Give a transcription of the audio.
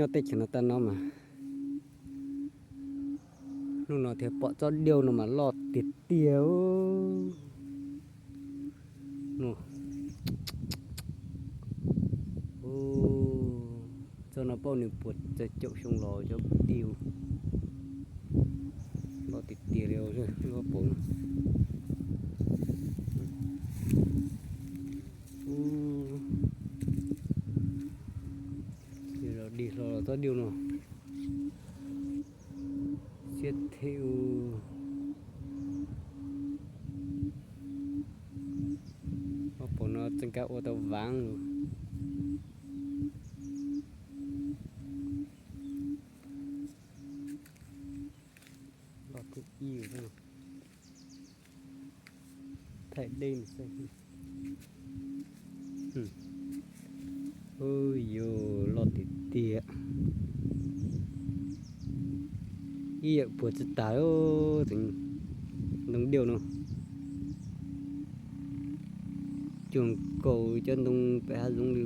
Nyob teb chaws no tag no mas, hnub no thiaj pom tsob diauv no mas loj tiag tiag. Tsob no paub nws puas txog caum xyoo los cov kwv tij. Loj tiag tiag li lub pob no. Los dig hlo los tsob diauv no. Siab thiab. Lub pob no tseem kav ua tau vaav lawm. Loj tiag tiag. Thaij deb no xwb. Yus loj tiag tiag. Ib yam puas tsis tas ntoo diauv no. Cuag nkaus cov ntoo pem hav zoov li.